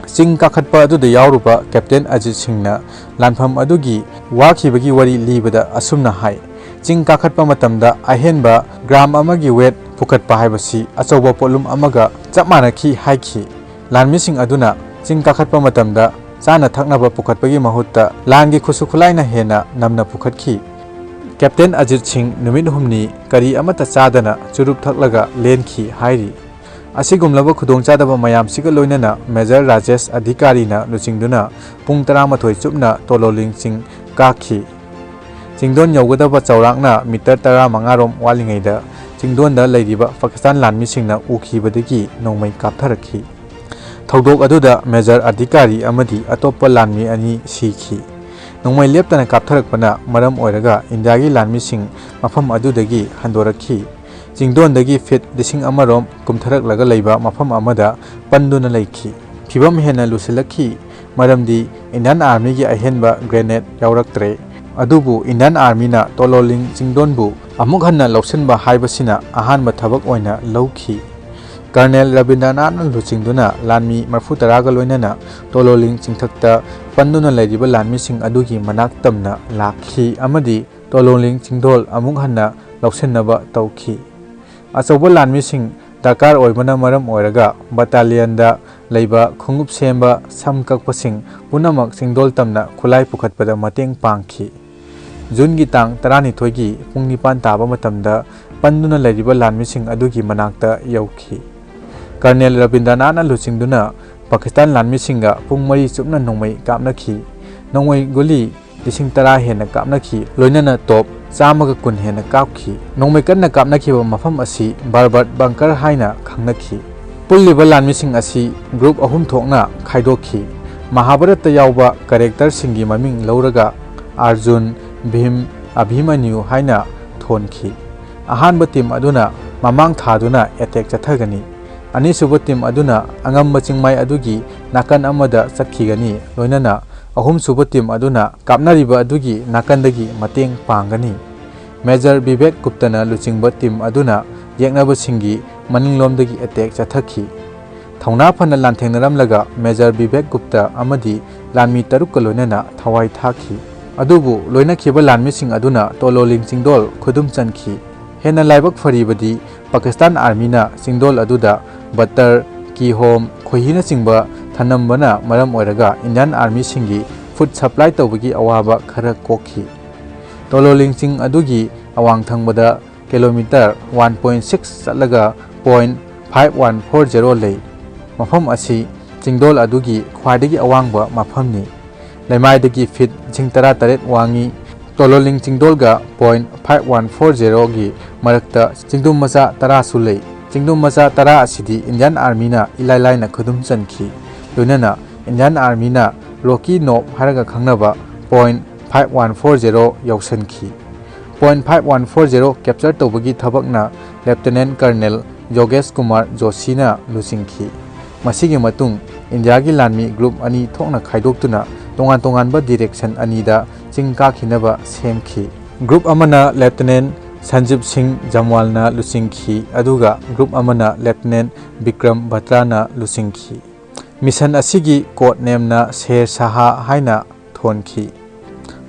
ꯆꯤꯡ ꯀꯥꯈꯠꯄ ꯑꯗꯨꯗ ꯌꯥꯎꯔꯨꯕ ꯀꯦꯞꯇꯦꯟ ꯑꯖꯤꯠ ꯁꯤꯡꯅ ꯂꯥꯟꯐꯝ ꯑꯗꯨꯒꯤ ꯋꯥꯈꯤꯕꯒꯤ ꯋꯥꯔꯤ ꯂꯤꯕꯗ ꯑꯁꯨꯝꯅ ꯍꯥꯏ, "ꯆꯤꯡ ꯀꯥꯈꯠꯄ ꯃꯇꯝꯗ ꯑꯍꯦꯟꯕ ꯒ꯭ꯔꯥꯝ ꯑꯃꯒꯤ ꯋꯦꯠ ꯄꯨꯈꯠꯄ ꯍꯥꯏꯕꯁꯤ ꯑꯆꯧꯕ ꯄꯣꯠꯂꯨꯝ ꯑꯃꯒ ꯆꯞ ꯃꯥꯟꯅꯈꯤ" ꯍꯥꯏꯈꯤ꯫ ꯂꯥꯟꯃꯤꯁꯤꯡ ꯑꯗꯨꯅ ꯆꯤꯡ ꯀꯥꯈꯠꯄ ꯃꯇꯝꯗ ꯆꯥꯅ ꯊꯛꯅꯕ ꯄꯨꯈꯠꯄꯒꯤ ꯃꯍꯨꯠꯇ ꯂꯥꯟꯒꯤ ꯈꯨꯠꯁꯨ ꯈꯨꯠꯂꯥꯏꯅ ꯍꯦꯟꯅ ꯅꯝꯅ ꯄꯨꯈꯠꯈꯤ꯫ ꯀꯦꯞꯇꯦꯟ ꯑꯖꯤꯠ ꯁꯤꯡ ꯅꯨꯃꯤꯠ ꯍꯨꯝꯅꯤ ꯀꯔꯤ ꯑꯃꯠꯇ ꯆꯥꯗꯅ ꯆꯨꯔꯨꯞ ꯊꯛꯂꯒ ꯂꯦꯟꯈꯤ ꯍꯥꯏꯔꯤ꯫ ꯑꯁꯤꯒꯨꯝꯂꯕ ꯈꯨꯗꯣꯡꯆꯥꯗꯕ ꯃꯌꯥꯝꯁꯤꯒ ꯂꯣꯏꯅꯅ ꯃꯦꯖꯔ ꯔꯥꯖꯦꯁ ꯑꯙꯤꯀꯥꯔꯤꯅ ꯂꯨꯆꯤꯡꯗꯨꯅ ꯄꯨꯡ ꯇꯔꯥꯃꯥꯊꯣꯏ ꯆꯨꯞꯅ ꯇꯣꯂꯣꯂꯤꯡ ꯆꯤꯡ ꯀꯥꯈꯤ꯫ ꯆꯤꯡꯗꯣꯟ ꯌꯧꯒꯗꯕ ꯆꯥꯎꯔꯥꯛꯅ ꯃꯤꯇꯔ ꯇꯔꯥꯃꯉꯥ ꯔꯣꯝ ꯋꯥꯠꯂꯤꯉꯩꯗ ꯆꯤꯡꯗꯣꯟꯗ ꯂꯩꯔꯤꯕ ꯄꯥꯀꯤꯁꯇꯥꯟ ꯂꯥꯟꯃꯤꯁꯤꯡꯅ ꯎꯈꯤꯕꯗꯒꯤ ꯅꯣꯡꯃꯩ ꯀꯥꯞꯊꯔꯛꯈꯤ꯫ ꯊꯧꯗꯣꯛ ꯑꯗꯨꯗ ꯃꯦꯖꯔ ꯑꯙꯤꯀꯥꯔꯤ ꯑꯃꯗꯤ ꯑꯇꯣꯞꯄ ꯂꯥꯟꯃꯤ ꯑꯅꯤ ꯁꯤꯈꯤ꯫ ꯅꯣꯡꯃꯩ ꯂꯦꯞꯇꯅ ꯀꯥꯞꯊꯔꯛꯄꯅ ꯃꯔꯝ ꯑꯣꯏꯔꯒ ꯏꯟꯗꯤꯌꯥꯒꯤ ꯂꯥꯟꯃꯤꯁꯤꯡ ꯃꯐꯝ ꯑꯗꯨꯗꯒꯤ ꯍꯟꯗꯣꯔꯛꯈꯤ꯫ ꯆꯤꯡꯗꯣꯟꯗꯒꯤ ꯐꯤꯠ ꯂꯤꯁꯤꯡ ꯑꯃꯔꯣꯝ ꯀꯨꯝꯊꯔꯛꯂꯒ ꯂꯩꯕ ꯃꯐꯝ ꯑꯃꯗ ꯄꯟꯗꯨꯅ ꯂꯩꯈꯤ꯫ ꯐꯤꯚꯝ ꯍꯦꯟꯅ ꯂꯨꯁꯤꯜꯂꯛꯈꯤ, ꯃꯔꯝꯗꯤ ꯏꯟꯗꯤꯌꯥꯟ ꯑꯥꯔꯃꯤꯒꯤ ꯑꯍꯦꯟꯕ ꯒ꯭ꯔꯦꯅꯦꯗ ꯌꯥꯎꯔꯛꯇ꯭ꯔꯦ꯫ ꯑꯗꯨꯕꯨ ꯏꯟꯗꯤꯌꯥꯟ ꯑꯥꯔꯃꯤꯅ ꯇꯣꯂꯣꯂꯤꯡ ꯆꯤꯡꯗꯣꯟꯕꯨ ꯑꯃꯨꯛ ꯍꯟꯅ ꯂꯧꯁꯤꯟꯕ ꯍꯥꯏꯕꯁꯤꯅ ꯑꯍꯥꯟꯕ ꯊꯕꯛ ꯑꯣꯏꯅ ꯂꯧꯈꯤ꯫ ꯀꯔꯅꯦꯜ ꯔꯕꯤꯟꯗ꯭ꯔꯅꯥꯊꯅ ꯂꯨꯆꯤꯡꯗꯨꯅ ꯂꯥꯟꯃꯤ ꯃꯔꯤꯐꯨ ꯇꯔꯥꯒ ꯂꯣꯏꯅꯅ ꯇꯣꯂꯣꯂꯤꯡ ꯆꯤꯡꯊꯛꯇ ꯄꯟꯗꯨꯅ ꯂꯩꯔꯤꯕ ꯂꯥꯟꯃꯤꯁꯤꯡ ꯑꯗꯨꯒꯤ ꯃꯅꯥꯛ ꯇꯝꯅ ꯂꯥꯛꯈꯤ ꯑꯃꯗꯤ ꯇꯣꯂꯣꯂꯤꯡ ꯆꯤꯡꯗꯣꯜ ꯑꯃꯨꯛ ꯍꯟꯅ ꯂꯧꯁꯤꯟꯅꯕ ꯇꯧꯈꯤ꯫ ꯑꯆꯧꯕ ꯂꯥꯟꯃꯤꯁꯤꯡ ꯗꯔꯀꯥꯔ ꯑꯣꯏꯕꯅ ꯃꯔꯝ ꯑꯣꯏꯔꯒ ꯕꯇꯥꯂꯤꯌꯟꯗ ꯂꯩꯕ ꯈꯣꯡꯎꯞ ꯁꯦꯝꯕ, ꯁꯝ ꯀꯛꯄꯁꯤꯡ ꯄꯨꯝꯅꯃꯛ ꯆꯤꯡꯗꯣꯜ ꯇꯝꯅ ꯈꯨꯠꯂꯥꯏ ꯄꯨꯈꯠꯄꯗ ꯃꯇꯦꯡ ꯄꯥꯡꯈꯤ꯫ ꯖꯨꯟꯒꯤ ꯇꯥꯡ ꯇꯔꯥꯅꯤꯊꯣꯏꯒꯤ ꯄꯨꯡ ꯅꯤꯄꯥꯟ ꯇꯥꯕ ꯃꯇꯝꯗ ꯄꯟꯗꯨꯅ ꯂꯩꯔꯤꯕ ꯂꯥꯟꯃꯤꯁꯤꯡ ꯑꯗꯨꯒꯤ ꯃꯅꯥꯛꯇ ꯌꯧꯈꯤ꯫ ꯀꯔꯅꯦꯜ ꯔꯕꯤꯟꯗ꯭ꯔꯅꯥꯊꯅ ꯂꯨꯆꯤꯡꯗꯨꯅ ꯄꯥꯀꯤꯁꯇꯥꯟ ꯂꯥꯟꯃꯤꯁꯤꯡꯒ ꯄꯨꯡ ꯃꯔꯤ ꯆꯨꯞꯅ ꯅꯣꯡꯃꯩ ꯀꯥꯞꯅꯈꯤ꯫ ꯅꯣꯡꯃꯩ ꯒꯨꯂꯤ ꯂꯤꯁꯤꯡ ꯇꯔꯥ ꯍꯦꯟꯅ ꯀꯥꯞꯅꯈꯤ, ꯂꯣꯏꯅꯅ ꯇꯣꯞ ꯆꯥꯝꯃꯒ ꯀꯨꯟ ꯍꯦꯟꯅ ꯀꯥꯞꯈꯤ꯫ ꯅꯣꯡꯃꯩ ꯀꯟꯅ ꯀꯥꯞꯅꯈꯤꯕ ꯃꯐꯝ ꯑꯁꯤ ꯕꯔꯕꯠ ꯕꯪꯀꯔ ꯍꯥꯏꯅ ꯈꯪꯅꯈꯤ꯫ ꯄꯨꯜꯂꯤꯕ ꯂꯥꯟꯃꯤꯁꯤꯡ ꯑꯁꯤ ꯒ꯭ꯔꯨꯞ ꯑꯍꯨꯝ ꯊꯣꯛꯅ ꯈꯥꯏꯗꯣꯛꯈꯤ꯫ ꯃꯍꯥꯚꯥꯔꯠꯇ ꯌꯥꯎꯕ ꯀꯦꯔꯦꯛꯇꯔꯁꯤꯡꯒꯤ ꯃꯃꯤꯡ ꯂꯧꯔꯒ ꯑꯥꯔꯖꯨꯟ, ꯚꯤꯝ, ꯑꯚꯤꯃꯟꯌꯨ ꯍꯥꯏꯅ ꯊꯣꯟꯈꯤ꯫ ꯑꯍꯥꯟꯕ ꯇꯤꯝ ꯑꯗꯨꯅ ꯃꯃꯥꯡ ꯊꯥꯗꯨꯅ ꯑꯦꯇꯦꯛ ꯆꯠꯊꯒꯅꯤ꯫ ꯑꯅꯤꯁꯨꯕ ꯇꯤꯝ ꯑꯗꯨꯅ ꯑꯉꯝꯕ ꯆꯤꯡꯃꯥꯏ ꯑꯗꯨꯒꯤ ꯅꯥꯀꯟ ꯑꯃꯗ ꯆꯠꯈꯤꯒꯅꯤ, ꯂꯣꯏꯅꯅ ꯑꯍꯨꯝꯁꯨꯕ ꯇꯤꯝ ꯑꯗꯨꯅ ꯀꯥꯞꯅꯔꯤꯕ ꯑꯗꯨꯒꯤ ꯅꯥꯀꯟꯗꯒꯤ ꯃꯇꯦꯡ ꯄꯥꯡꯒꯅꯤ꯫ ꯃꯦꯖꯔ ꯕꯤꯕꯦꯛ ꯒꯨꯞꯇꯅ ꯂꯨꯆꯤꯡꯕ ꯇꯤꯝ ꯑꯗꯨꯅ ꯌꯦꯛꯅꯕꯁꯤꯡꯒꯤ ꯃꯅꯤꯡꯂꯣꯝꯗꯒꯤ ꯑꯦꯇꯦꯛ ꯆꯠꯊꯈꯤ꯫ ꯊꯧꯅꯥ ꯐꯅ ꯂꯥꯟꯊꯦꯡꯅꯔꯝꯂꯒ ꯃꯦꯖꯔ ꯕꯤꯕꯦꯛ ꯒꯨꯞꯇ ꯑꯃꯗꯤ ꯂꯥꯟꯃꯤ ꯇꯔꯨꯛꯀ ꯂꯣꯏꯅꯅ ꯊꯋꯥꯏ ꯊꯥꯈꯤ꯫ ꯑꯗꯨꯕꯨ ꯂꯣꯏꯅꯈꯤꯕ ꯂꯥꯟꯃꯤꯁꯤꯡ ꯑꯗꯨꯅ ꯇꯣꯂꯣꯂꯤꯡ ꯆꯤꯡꯗꯣꯜ ꯈꯨꯗꯨꯝ ꯆꯟꯈꯤ꯫ ꯍꯦꯟꯅ ꯂꯥꯏꯕꯛ ꯐꯔꯤꯕꯗꯤ ꯄꯥꯀꯤꯁꯇꯥꯟ ꯑꯥꯔꯃꯤꯅ ꯆꯤꯡꯗꯣꯜ ꯑꯗꯨꯗ ꯕꯠꯇꯔ, ꯀꯤꯍꯣꯝ, ꯈꯣꯏꯍꯤꯅꯆꯤꯡꯕ ꯊꯅꯝꯕꯅ ꯃꯔꯝ ꯑꯣꯏꯔꯒ ꯏꯟꯗꯤꯌꯥꯟ ꯑꯥꯔꯃꯤꯁꯤꯡꯒꯤ ꯐꯨꯗ ꯁꯄ꯭ꯂꯥꯏ ꯇꯧꯕꯒꯤ ꯑꯋꯥꯕ ꯈꯔ ꯀꯣꯛꯈꯤ꯫ ꯇꯣꯂꯣꯂꯤꯡ ꯆꯤꯡ ꯑꯗꯨꯒꯤ ꯑꯋꯥꯡ ꯊꯪꯕꯗ ꯀꯤꯂꯣꯃꯤꯇꯔ ꯋꯥꯟ ꯄꯣꯏꯟ ꯁꯤꯛꯁ ꯆꯠꯂꯒ point five one four zero ꯂꯩ꯫ ꯃꯐꯝ ꯑꯁꯤ ꯆꯤꯡꯗꯣꯜ ꯑꯗꯨꯒꯤ ꯈ꯭ꯋꯥꯏꯗꯒꯤ ꯑꯋꯥꯡꯕ ꯃꯐꯝꯅꯤ꯫ ꯂꯩꯃꯥꯏꯗꯒꯤ ꯐꯤꯠ ꯂꯤꯁꯤꯡ ꯇꯔꯥꯇꯔꯦꯠ ꯋꯥꯡꯉꯤ꯫ ꯇꯣꯂꯣꯂꯤꯡ ꯆꯤꯡꯗꯣꯜꯒ ꯄꯣꯏꯟ ꯐꯥꯏꯚ ꯋꯥꯟ ꯐꯣꯔ ꯖꯦꯔꯣꯒꯤ ꯃꯔꯛꯇ ꯆꯤꯡꯗꯨꯝ ꯃꯆꯥ ꯇꯔꯥꯁꯨ ꯂꯩ꯫ ꯆꯤꯡꯗꯨꯝ ꯃꯆꯥ ꯇꯔꯥ ꯑꯁꯤꯗꯤ Indian Armyꯅ ꯏꯂꯥꯏ ꯂꯥꯏꯅ ꯈꯨꯗꯨꯝ ꯆꯟꯈꯤ꯫ ꯂꯣꯏꯅꯅ Indian Armyꯅ Rocky Knob ꯍꯥꯏꯔꯒ ꯈꯪꯅꯕ point five one four zero ꯌꯧꯁꯟꯈꯤ꯫ Point five one four zero capture ꯇꯧꯕꯒꯤ ꯊꯕꯛꯅ Lieutenant Colonel ꯌꯣꯒꯦꯁ ꯀꯨꯃꯥꯔ ꯖꯣꯁꯤꯅ ꯂꯨꯆꯤꯡꯈꯤ꯫ ꯃꯁꯤꯒꯤ ꯃꯇꯨꯡ ꯏꯟꯗꯤꯌꯥꯒꯤ ꯂꯥꯟꯃꯤ group ꯑꯅꯤ ꯊꯣꯛꯅ ꯈꯥꯏꯗꯣꯛꯇꯨꯅ ꯇꯣꯉꯥꯟ ꯇꯣꯉꯥꯟꯕ direction ꯑꯅꯤꯗ ꯆꯤꯡ ꯀꯥꯈꯤꯅꯕ ꯁꯦꯝꯈꯤ꯫ Group ꯑꯃꯅ Lieutenant ꯁꯟꯖꯤꯞ ꯁꯤꯡ ꯖꯝꯋꯥꯜꯅ ꯂꯨꯆꯤꯡꯈꯤ, ꯑꯗꯨꯒ group ꯑꯃꯅ Lieutenant ꯕꯤꯀ꯭ꯔꯝ ꯕꯇ꯭ꯔꯥꯅ ꯂꯨꯆꯤꯡꯈꯤ꯫ Mission ꯑꯁꯤꯒꯤ code nameꯅ ꯁꯦꯔ ꯁꯥꯍꯥ ꯍꯥꯏꯅ ꯊꯣꯟꯈꯤ꯫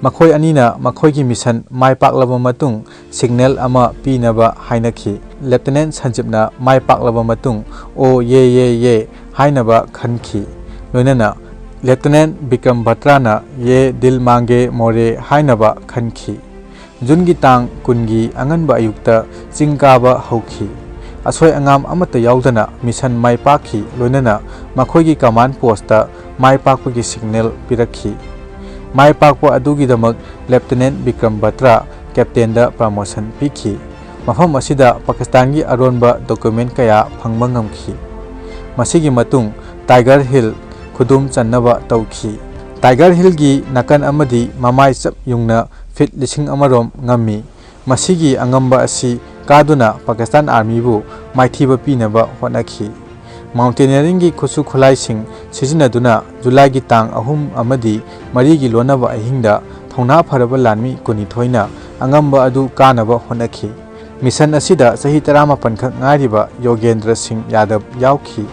ꯃꯈꯣꯏ ꯑꯅꯤꯅ ꯃꯈꯣꯏꯒꯤ mission ꯃꯥꯏ ꯄꯥꯛꯂꯕ ꯃꯇꯨꯡ signal ꯑꯃ ꯄꯤꯅꯕ ꯍꯥꯏꯅꯈꯤ꯫ Lieutenant ꯁꯟꯖꯤꯞꯅ ꯃꯥꯏ ꯄꯥꯛꯂꯕ ꯃꯇꯨꯡ "ꯑꯣ ꯌꯦ ꯌꯦ ꯌꯦ" ꯍꯥꯏꯅꯕ ꯈꯟꯈꯤ꯫ ꯂꯣꯏꯅꯅ Lieutenant ꯕꯤꯀ꯭ꯔꯝ ꯕꯇ꯭ꯔꯥꯅ "ꯌꯦ ꯗꯤꯜ ꯃꯥꯡꯒꯦ ꯃꯣꯔꯦ" ꯍꯥꯏꯅꯕ ꯈꯟꯈꯤ꯫ ꯖꯨꯟꯒꯤ ꯇꯥꯡ ꯀꯨꯟꯒꯤ ꯑꯉꯟꯕ ꯑꯌꯨꯛꯇ ꯆꯤꯡ ꯀꯥꯕ ꯍꯧꯈꯤ꯫ ꯑꯁꯣꯏ ꯑꯉꯥꯝ ꯑꯃꯠꯇ ꯌꯥꯎꯗꯅ mission ꯃꯥꯏ ꯄꯥꯛꯈꯤ, ꯂꯣꯏꯅꯅ ꯃꯈꯣꯏꯒꯤ command postꯇ ꯃꯥꯏ ꯄꯥꯛꯄꯒꯤ signal ꯄꯤꯔꯛꯈꯤ꯫ ꯃꯥꯏ ꯄꯥꯛꯄ ꯑꯗꯨꯒꯤꯗꯃꯛ Lieutenant ꯕꯤꯀ꯭ꯔꯝ ꯕꯇ꯭ꯔꯥ captainꯗ promotion ꯄꯤꯈꯤ꯫ ꯃꯐꯝ ꯑꯁꯤꯗ ꯄꯥꯀꯤꯁꯇꯥꯟꯒꯤ ꯑꯔꯣꯟꯕ document ꯀꯌꯥ ꯐꯪꯕ ꯉꯝꯈꯤ꯫ ꯃꯁꯤꯒꯤ ꯃꯇꯨꯡ Tiger Hill ꯈꯨꯗꯨꯝ ꯆꯟꯅꯕ ꯇꯧꯈꯤ꯫ Tiger Hillꯒꯤ ꯅꯥꯀꯟ ꯑꯃꯗꯤ ꯃꯃꯥꯏ ꯆꯞ ꯌꯨꯡꯅ feet ꯂꯤꯁꯤꯡ ꯑꯃꯔꯣꯝ ꯉꯝꯃꯤ꯫ ꯃꯁꯤꯒꯤ ꯑꯉꯝꯕ ꯑꯁꯤ ꯀꯥꯗꯨꯅ ꯄꯥꯀꯤꯁꯇꯥꯟ Armyꯕꯨ ꯃꯥꯏꯊꯤꯕ ꯄꯤꯅꯕ ꯍꯣꯠꯅꯈꯤ꯫ Mountaineeringꯒꯤ ꯈꯨꯠꯁꯨ ꯈꯨꯠꯂꯥꯏꯁꯤꯡ ꯁꯤꯖꯤꯟꯅꯗꯨꯅ ꯖꯨꯂꯥꯏꯒꯤ ꯇꯥꯡ ꯑꯍꯨꯝ ꯑꯃꯗꯤ ꯃꯔꯤꯒꯤ ꯂꯣꯟꯅꯕ ꯑꯍꯤꯡꯗ ꯊꯧꯅꯥ ꯐꯔꯕ ꯂꯥꯟꯃꯤ ꯀꯨꯟꯅꯤꯊꯣꯏꯅ ꯑꯉꯝꯕ ꯑꯗꯨ ꯀꯥꯅꯕ ꯍꯣꯠꯅꯈꯤ꯫ Mission ꯑꯁꯤꯗ ꯆꯍꯤ ꯇꯔꯥꯃꯥꯄꯟ ꯈꯛ ꯉꯥꯏꯔꯤꯕ ꯌꯣꯒꯦꯟꯗ꯭ꯔ ꯁꯤꯡ ꯌꯥꯗꯕ ꯌꯥꯎꯈꯤ꯫